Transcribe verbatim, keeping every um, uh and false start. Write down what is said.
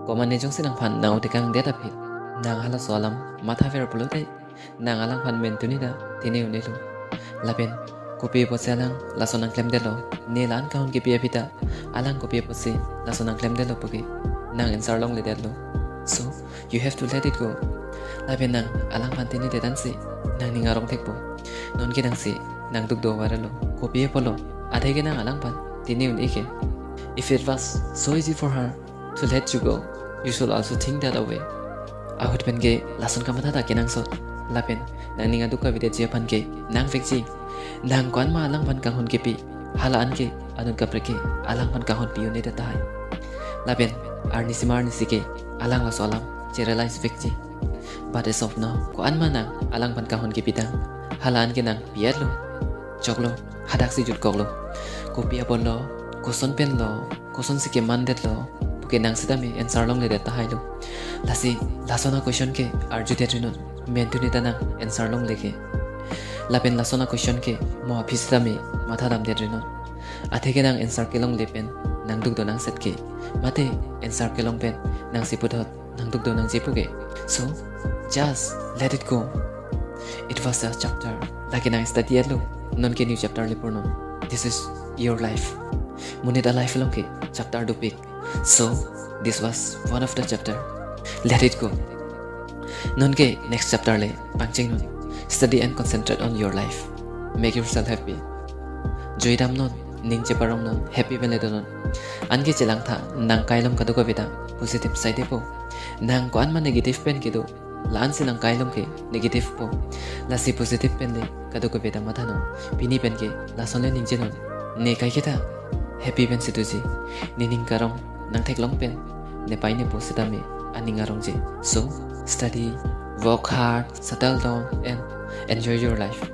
Komatne jongsi nangphan nang-o tekangdet aphi, nang halaso alam mathaver pulote, nang alangphan mentuni ta tini un-elo. Lapen kopi apotsi alang laso nangklemdetlo, ne la-an kahon kipi aphi ta alang kopi apotsi laso nangklemdetlo puke nang answer longledetlo. So, you have to let it go. Lapen nang alangphan tinidet ansi nangning arong thekpo. Nonke nangsi nangdukdo varelo, kopi apotlo, atheke nang alangphan tini un-eke. If it was so easy for her to let you go, you should also think that a way. Ahut penke lason kamatha ta kenangsot. Lapen nangning aduk kavedetji aphan ke nangvekji. Nang ko-anma alangphan kanghon kipi, hala-an ke anut kaprek ke alangphan kanghon pi un-edet tahai. Lapen arnisi ma arnisi ke alang laso alam che-realize vekji. But as of now, ko-anma nang alangphan kanghon kipi tang, hala-an ke nang pi-etlo. Choklo, hadaksi jutkoklo. Kopi apotlo, koson penlo, kosonsi kemandetlo puke nang sitame answer longledet tahailo. Lasi lason a-question ke arjudet rinon, mentuni ta nang answer longle ke. Lapen lason a-question ke mo aphi sitame mathadamdet rinon. Atheke nang answer kelongle pen nangdukdo nangset ke, mate answer kelong pen nangsi puthot nangdukdo nangji puke. So, just let it go. It was a chapter. Lake nang study-etlo. Nonke new chapter le purnon. This is your life. Monit a-life along ke chapter dopik. So, this was one of the chapter. Let it go. Nonke next chapter le pangchengnon. Study and concentrate on your life. Make yourself happy. Juidamnon, ning cheparongnon, happy pen le donon. Anke chelangtha, nang kailom kadokave ta positive side po. Nang ko-anma negative pen kedo, la-ansi nang kailom ke negative po. Lasi positive pen le kadokave ta mathanon. Pini pen ke lason le ningjenon. Ne kaiketa happy pensi doji. Nening karong nangtheklong pen nepei nepo sitame aning arongje. So, study, work hard, settle down and enjoy your life.